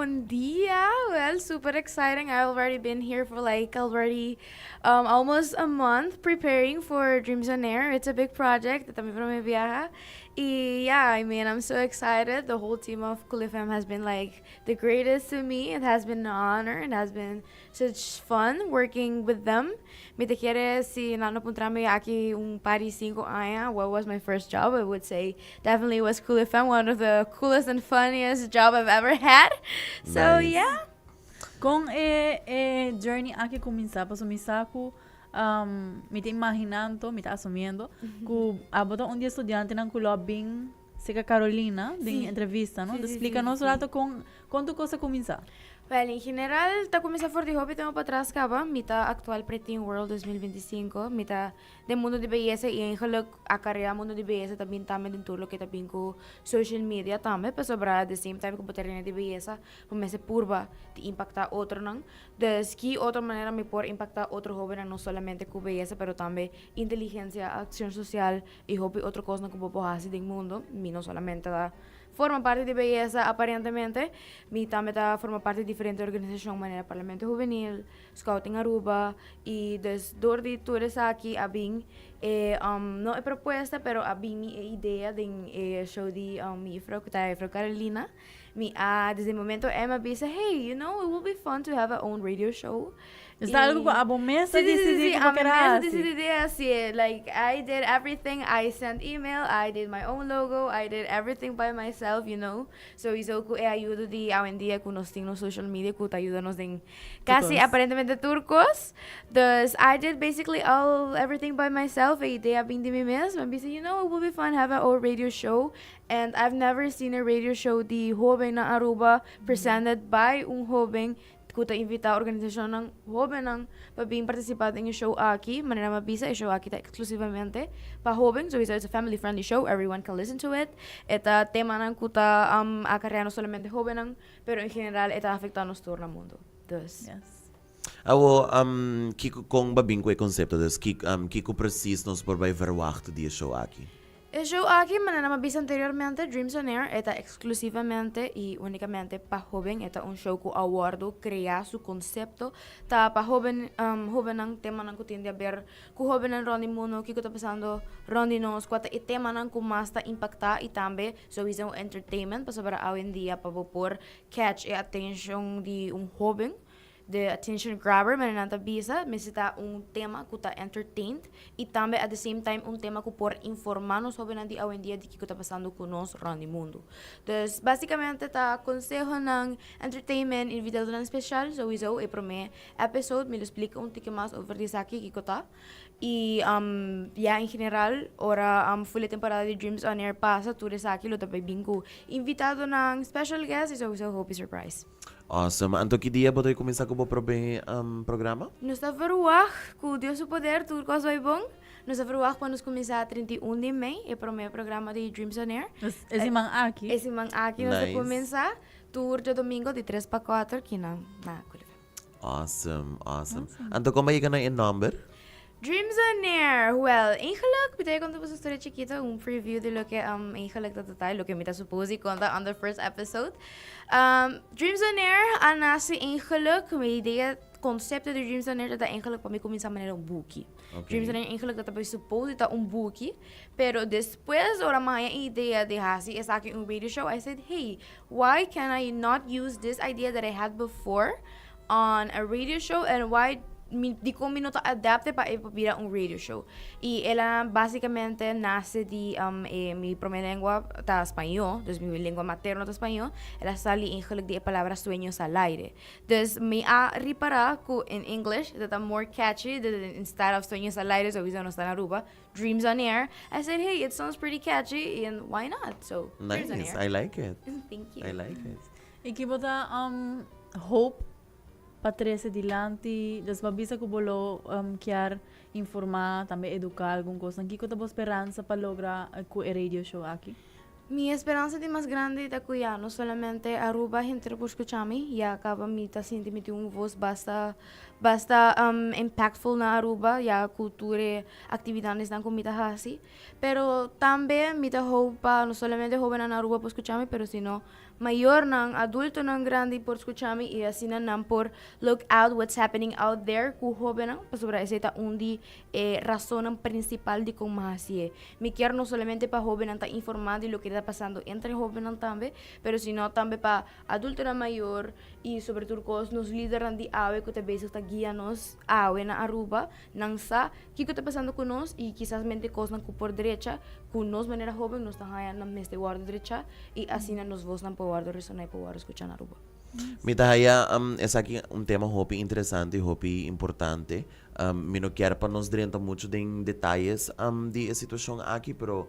Bon dia. Well, super exciting. I've already been here for like already almost a month preparing for Dreams on Air. It's a big project. Tambe pa mi biaha. Y yeah, I mean, I'm so excited. The whole team of Cool FM has been like the greatest to me. It has been an honor. It has been such fun working with them. Mi ta kere si nan a puntra mi aki un par di 5 aña, what was my first job? I would say definitely was Cool FM, one of the coolest and funniest job I've ever had. So Nice. Yeah. Con e journey aki a cuminsa, paso mi sa cu mi ta imaginando, mi ta asumiendo, cu abo ta un di e studiantenan cu a bin serca Carolina, den entrevista, no? Explica nos rato con tur cos a cuminsa. Well, en general, ta cuminsa for di hopi tempo patras caba. Mi ta actual Preteen World 2025. Mi ta den mundo di beyesa y eigenlijk a carera mundo di beyesa tambe den tur loke ta bin cu social media tambe. Pasobra at the same time cu bo ta di beyesa, cuminsa purba di impacta otronan. Dus ki otro manera mi por impacta otro hobennan, no solamente cu beyesa, pero tambe inteligencia, accion social y hopi otro cos cu bo por haci den mundo. Mi no solamente ta forma parti di beyesa aparentemente, mi tambe ta forma parti di diferente organisacion, manera Parlamento Juvenil, Scouting Aruba, y dus door di tur esaki a bin no e propuesta, pero a bin mi e idea di show di mi juffrouw, cu ta juffrouw Carolina. Mi a desde e momento el a bisa, "Hey, it will be fun to have our own radio show." Ta algo cu abo mes Si, dicidi si, cu ami kier mes haci. Dicidi asina. Like, I did everything. I sent email, I did my own logo, I did everything by myself. So, esey cu e ayudo di awendia cu nos tin no social media cu ta yuda nos den casi cos. Aparentemente tur cos. Dus I did basically all everything by myself. E idea a bin di mi mes. Mi a bisa, "It will be fun have our own radio show." And I've never seen a radio show di hoben na Aruba presented by un hoben cu ta invita organisacionnan hobennan pa bin participa den e show aki. Manera mi a bisa, e show aki ta exclusivamente pa hoben, so it's a family friendly show, everyone can listen to it. E ta temanan cu ta acarea no solamente hobennan, pero en general e ta afecta nos tur na mundo. Dus Awo, kico, con bo a bin cu e concepto, dus kico precies nos por bay verwacht di e show aki? E show aki, manera mi a bisa anteriormente, Dreams on Air, ta exclusivamente y unicamente pa hoben. E ta un show cu a wordo crea su concepto ta pa hoben, hobennan, temanan cu tin di haber cu hobennan rond di mundo, kico ta pasando rond di nos, cua ta e temanan cu mas ta impacta y tambe sowieso entertainment, pasobra awendia pa bo por catch e attention di un hoben, the attention grabber, manera nan ta bisa, mester ta un tema cu ta entertained y tambe at the same time un tema cu por informa nos hobennan di awendia di kico ta pasando cu nos rond di mundo. Dus basicamente ta consehonan, entertainment, invitadonan special. Sowieso e prome episode mi lo explica un tiki mas over di esaki kico ta. Y ja, en general, ora full e temporada di Dreams on Air pasa, tur esaki lo ta bay bin cu invitadonan, special guest y sowieso hopi surprise. Awesome. Anto ki dia bo ta cuminsa cu bo prome programa? Nos ta verwacht, cu Dios su poder, tur cos bay bon. Nos ta verwacht pa nos cuminsa 31 di mei, e prome programa di Dreams on Air. E siman aki. E siman aki nos ta Nice. Cuminsa, tur diadomingo di 3 pa 4, aki na Cool FM. Awesome. Anto con bo a yega na e nomber? Dreams on Air. Well, eigenlijk, mi ta conta un historia chikito, un preview di loke eigenlijk ta total, loke mi ta suppose conta on the first episode. Dreams on Air a nace eigenlijk, mi idea, concepto di Dreams on Air ta eigenlijk pa mi cuminsa manera un buki. Dreams on Air eigenlijk ta suppose ta un buki, pero despues ora mi a haya idea di haci esaki un radio show, I said, "Hey, why can I not use this idea that I had before on a radio show and why mi, di con mi no ta adapte pa e bira un radio show?" Y el a basicamente nace di mi prome lengua ta Spaño, dus mi lengua materno ta Spaño. El a sali eigenlijk di e palabra "sueños al aire". Dus mi a ripara cu in English dat ta more catchy, that instead of "sueños al aire", sowieso nos ta na Aruba, "Dreams on Air". I said, "Hey, it sounds pretty catchy and why not?" So, Dreams on Nice. Air. I like it. Thank you. I like it. Y kico bo ta hope pa trece dilanti, dus bo a bisa cu bo lo kier informa, tambe educa algun cos. Kico ta bo speransa pa logra cu e radio show aki? Mi speransa di mas grandi ta cu ya no solamente Aruba hende por scucha mi, ya caba mi ta sinti mi tin un voz basta basta impactful na Aruba, ya cu tur e actividadnan cu mi ta haci. Pero tambe mi ta hope pa no solamente hobennan na Aruba por scucha mi, pero sino Mayornan, adultonan grandi por scucha mi y asina nan por look out what's happening out there cu hobennan, pasobra esey ta un di e rasonnan principal dicon mi haci'e. Mi kier no solamente pa hobennan ta informa di loke ta pasando entre hobennan tambe, pero sino tambe pa adultonan mayor y sobre tur cos nos lidernan di awe cu ta bezig ta guia nos awe na Aruba, nan sa kico ta pasando cu nos y kisas mente cosnan cu por drecha cu nos manera hoben nos ta haya nan mester wordo drecha y asina nos voznan por wordo resona y por wordo scucha na Aruba. Mi ta haya esaki un tema hopi interesante y hopi importante. Mi no kier pa nos drenta mucho den detayes di e situacion aki, pero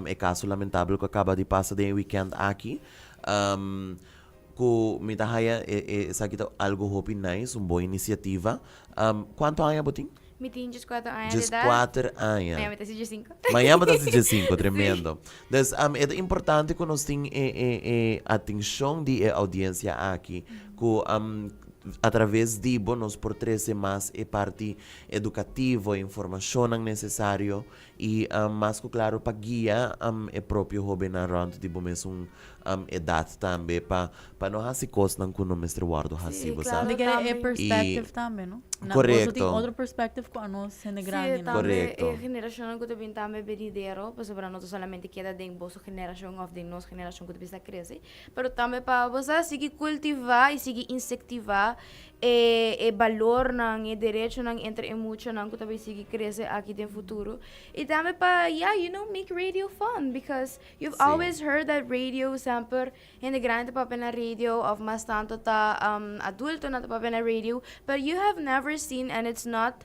e caso lamentabel cu a caba di pasa den e weekend aki, Cu mi ta haya e esaki ta algo hopi nice, un bon iniciativa. Cuanto aña bo tin? Mi tin 14 aña de edad. 14 aña. Mañana mi ta haci 15. Mañana bo ta haci 15, tremendo. Dus e ta importante cu nos tin e e e atencion di e audiencia aki, cu a traves di bo nos por trece mas e parti educativo, e informacionnan necesario y mas cu claro pa guia e propio hobennan rond di bo mesun edat tambe pa pa no hasi kosnan ku no mester wòrdu hasi, bo sa. Di kere e perspective tambe, no? Na boso tin otro perspective ku anos hende grandi, no? Sí, tambe e generashonnan ku ta bin tambe benidero, pasobra no ta solamente keda den boso generashon òf den nos generashon ku ta bisa krese, pero tambe pa bo sa sigui kultivá i sigui insektivá e e balornan, e derechonan entre e muchanan ku ta bai sigui krese aki den futuro. I tambe pa, yeah, you know, make radio fun because You've always heard that radio semper hende grandi ta papia na radio of mas tanto ta adultonan ta papia na radio, but you have never seen and it's not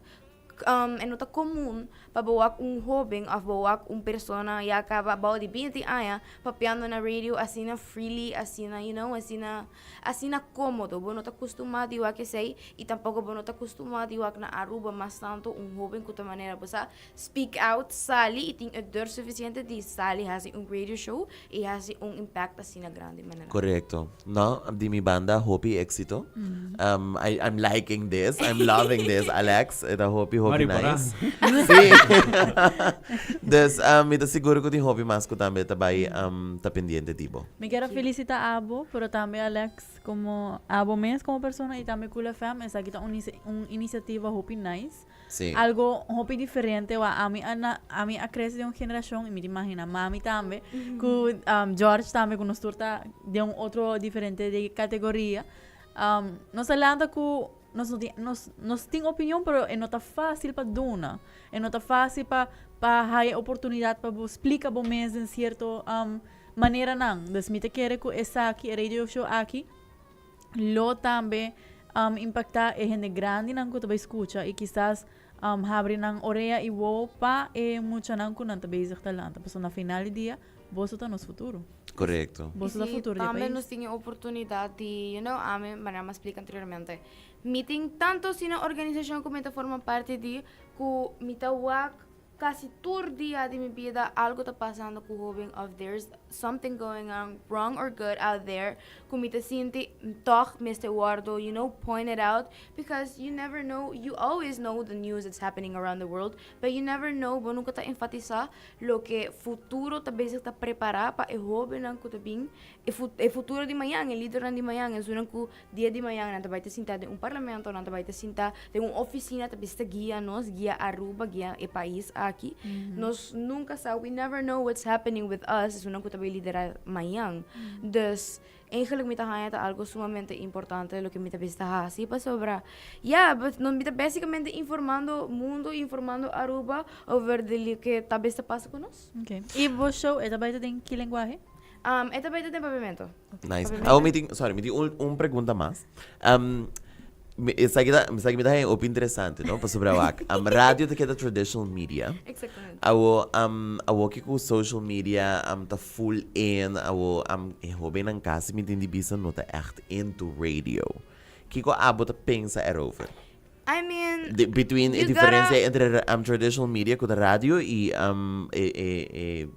e no ta comun pa bo wak un hoben of bo wak un persona ya caba abao di 20 aña papiando na radio asina freely, asina you know, asina asina comodo. Bo no ta costuma di wak esey y tampoco bo no ta costuma di wak na Aruba mas tanto un hoben cu ta manera bo sa Speak out, sali y tin e durf suficiente di sali haci un radio show y haci un impact asina grandi manera. Correcto. No, di mi banda hopi exito. I, I'm liking this, I'm loving this, Alex. E ta hopi, hopi Mari nice. Sí. Dus mi ta sigur cu tin hopi mas cu tambe ta bay ta pendiente di bo. Mi kier a felicita abo, pero tambe Alex como abo mes como persona y tambe Cool FM. Esaki ta un un iniciativa hopi nice. Sí. Algo hopi diferente wa ami a na ami a crece den un generacion y mi ta imagina mami tambe cu George tambe cu nos tur ta den un otro diferente di categoria. Nos a lanta cu nos no tin nos nos tin opinion pero e no ta facil pa duna. E no ta facil pa pa haya oportunidad pa bo splica bo mes den cierto maneranan. Dus mi ta kere cu esaki e radio show aki lo tambe impacta e hende grandinan cu ta bay scucha y kisas habri nan orea y wowo pa e muchanan cu nan ta bezig ta lanta pasobra na final di dia boso ta nos futuro. Correcto. Boso ta futuro di e Tambe pais. nos tin e oportunidad di, you know, ami, manera mi a splica anteriormente, mi tin tanto asina organisacion cu mi ta forma parti di cu mi ta wak Casi tur dia di mi bida algo ta pasando cu hoben of there's something going on wrong or good out there cu mi ta sinti toch mester wordo you know pointed out because you never know you always know the news that's happening around the world but you never know bo nunca ta enfatisa loke futuro ta bezig ta prepara pa e hobennan cu ta bin e futuro di mañan e lidernan di mañan esunnan cu Dia di mañana nan ta bai ta sinta den un parlamento, nan ta bai ta sinta den un oficina ta bisa guia nos, guia Aruba, guia e pais aki. Nos nunca sa, we never know what's happening with us, esunnan cu ta bai lidera mañan. Dus, eigenlijk mi ta haña ta algo sumamente importante loke mi ta bisa ta haci pasobra, ya, but no mi ta basicamente informando mundo, informando Aruba over di loke ta bisa pasa cu nos. Okay. Y bo show e ta bai ta den ki lenguahe? E ta bai ta den papiamento. Nice. Awo mi tin, sorry, mi tin un, un pregunta mas. Um, mi, esaki ta, esaki mi ta haña hopi interesante, no? Pasobra wak, um, radio ta keda traditional media. Exactamente. Awo, um, awo ki ku social media, um, ta full in, awo, um, e hobennan kasi mi tin di bisa no ta echt into radio. Kiko abo ta pensa erover? I mean, De, between e you diferencia gotta entre um, traditional media ku ta radio i um, e, e, e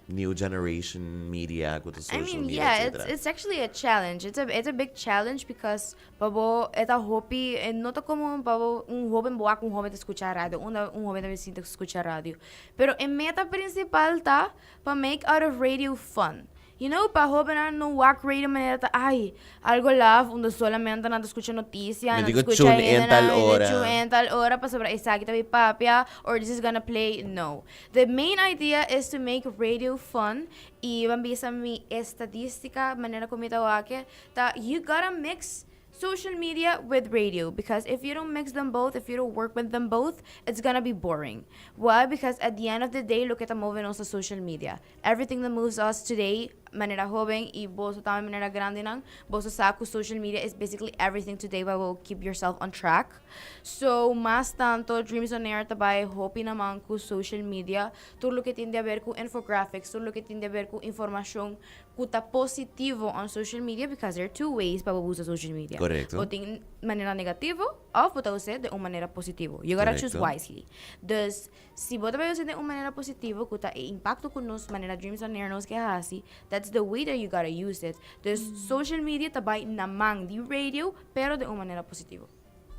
new generation media ku ta I social mean, media, yeah, it's etcetera. it's actually a challenge. It's a big challenge because pa bo e ta hopi e no ta komun pa bo un hoben bo wak un hoben ta skucha radio, unda un hoben ta bin sinta skucha radio. Pero e meta principal ta pa make out of radio fun. You know, pa hobennan no wak radio manera ta ay, algo laf unda solamente nan ta scucha noticia, Mi nan ta digo scucha tune in hendenan, tal mi di ora. tune in tal ora pasobra esaki ta mi papia or this is gonna play, no. The main idea is to make radio fun y ban bisa mi estadistica manera cu mi ta wak e ta you gotta mix social media with radio because if you don't mix them both, if you don't work with them both, it's gonna be boring. Why? Because at the end of the day loke ta move nos ta social media. Everything that moves us today, manera hoben y boso tambe manera grandinan, boso sa cu social media is basically everything today but will keep yourself on track. So, mas tanto Dreams on Air ta bay hopi na man cu social media, tur loke tin di haber cu infographics, tur loke tin di haber cu informacion cu ta positivo on social media because there are two ways pa bo usa social media. Correcto. Bo tin manera negativo of bo ta us'e den un manera positivo. You gotta choose Correcto. wisely. Dus, si bo ta bay us'e den un manera positivo cu ta e impacto cu nos manera Dreams on Air nos ke haci, that's the way that you gotta use it. Dus, social media ta bay na man di radio, pero den un manera positivo.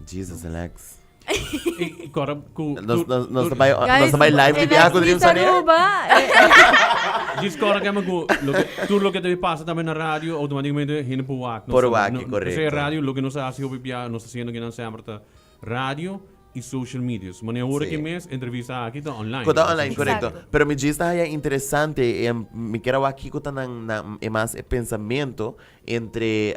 Jesus Alex. I kora ku Nos nos nos ta bai Guys, nos ta bai live di biaha ku Dreams on Air. Aruba. Djis kora kema ku loke tur loke ta pasa tambe na radio automaticamente hende por wak. Por wak, No, korekto. P'esei radio loke nos a hasi hopi bia nos ta haciendo kinan semper ta radio y social medias. Manera ora Sí. ki mes entrevista aki ta online. Ku ta online, korekto. Exacto. Pero mi djis ta haya interesante, e mi kier a wak kiko ta nan nan e mas e pensamento Entre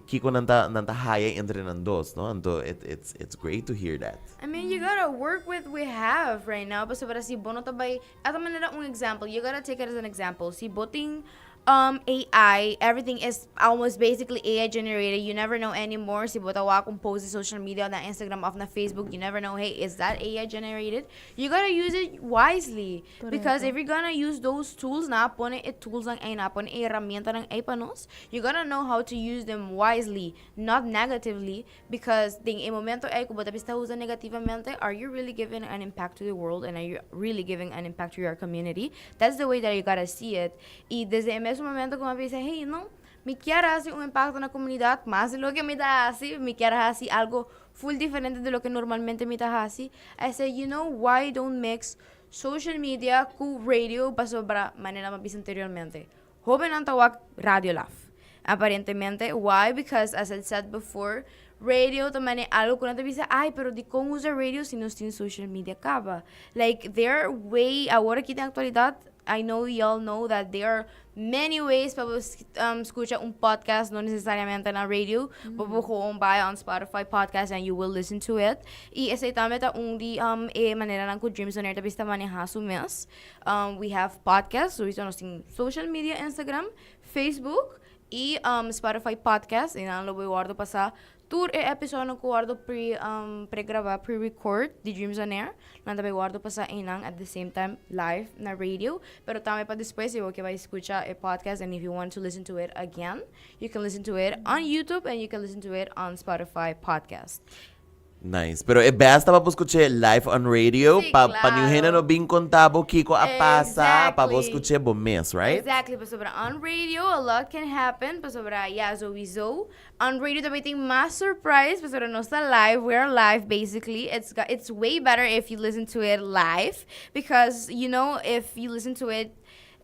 kiko nan ta nan ta haya entre nan dos, no? Anto it it's it's great to hear that. I mean you gotta work with we have right now pasobra si bo no ta bai ata manera un example you gotta take it as an example si bo tin um AI everything is almost basically AI generated you never know anymore si bo ta wak un post di social media na Instagram of na Facebook you never know hey is that AI generated you gotta use it wisely Because if you're gonna use those tools, nan a pone e toolsnan ei, nan a pone e herramientanan ei pa nos, you gotta know how to use them wisely, not negatively, because den e momento ei ku bo ta bisa usa negativamente, are you really giving an impact to the world and are you really giving an impact to your community? That's the way that you gotta see it. I desde e mesun momento ku mi a bisa, hey, no, mi kier hasi un impacto na comunidad mas di loke mi ta hasi, mi kier hasi algo full diferente di loke normalmente mi ta hasi, I say, you know, why don't mix Social media ku radio pasobra manera mi a bisa anteriormente hobennan ta wak radio laf aparentemente why because as I said before radio ta manera algo ku nan ta bisa ay pero dikon usa radio si nos tin social media kaba like there are way awor aki den actualidad I know y'all know that there are many ways pa bo scucha un podcast, no necesariamente na radio. Bo por gewoon bai on Spotify podcast and you will listen to it. Y esey tambe ta un di um, e maneranan cu Dreams on Air ta bisa maneha su mes. Um, we have podcasts, sowieso nos tin social media, Instagram, Facebook y um, Spotify podcast. Y nan lo bo wordo pasa Tur e episodonan ku wordo pre pregrabá, pre-record, di Dreams on Air, nan ta bay wordo pasá einan at the same time live na radio, pero tambe pa despues si bo ke bay skucha e podcast and if you want to listen to it again, you can listen to it on YouTube and you can listen to it on Spotify podcast. Nice. Pero e best ta pa bo skuch'é live on radio, Sí, pa pa niun hende claro. no bin konta bo kiko a pasa, pa bo Exactly. skuch'é bo mes, right? Exactly, pasobra on radio a lot can happen, pasobra ya sowieso On radio tambe tin mas surprise pasobra nos ta live, we are live basically. It's got, it's way better if you listen to it live because you know if you listen to it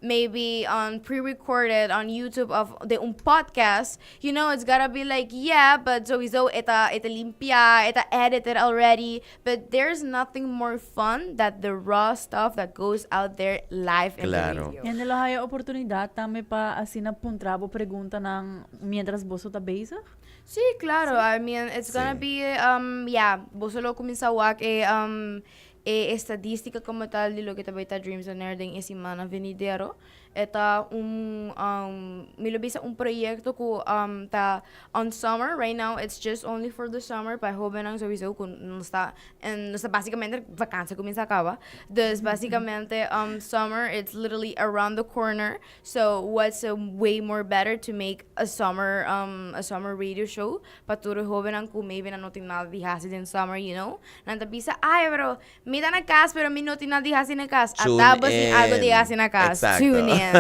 maybe on pre-recorded on YouTube of de un podcast, you know it's gotta be like yeah, but sowieso e ta e ta limpia, e ta edited already, but there's nothing more fun that the raw stuff that goes out there live in the Claro. radio. Hende lo haya oportunidad tambe pa asina puntra bo preguntanan mientras boso ta bezig? Sí, claro. I mean, it's gonna Sí. be, um, yeah, boso lo cuminsa wak e, um, e estadística como tal di loke ta bay ta Dreams on Air den e simana venidero. E ta un, um, mi lo bisa un proyecto cu, um, ta on summer. Right now, it's just only for the summer pa e hobennan sowieso cu nos ta, en nos ta basicamente vakantie cuminsa caba. Dus basicamente, um, summer, it's literally around the corner. So what's a way more better to make a summer um a summer radio show pa tur e hobennan ku maybe nan no tin nada di hasi den summer you know nan ta bisa ay pero mi ta na kas pero mi no tin nada di hasi na kas Tune ata bo tin algo di in. hasi na kas Exacto. tune in. mean,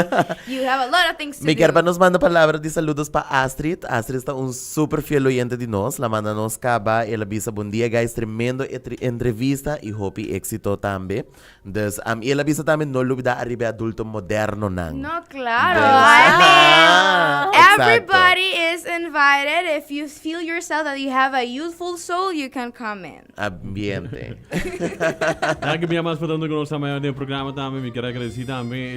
you have a lot of things to Mi do. kier pa nos manda palabra di saludos pa Astrid. Astrid ta un super fiel oyente di nos. El a manda nos caba. El a bisa bon dia guys, tremendo entrevista y hopi exito tambe. Dus, y el a bisa tambe no lubida ariba e adulto moderno nan. No, claro. Dus, I mean, ah, exacto. everybody is invited. If you feel yourself that you have a youthful soul, you can come in. Ambiente. Danki bia mas pa tanto cu nos ta mayor den programa tambe. Mi kier agradeci tambe.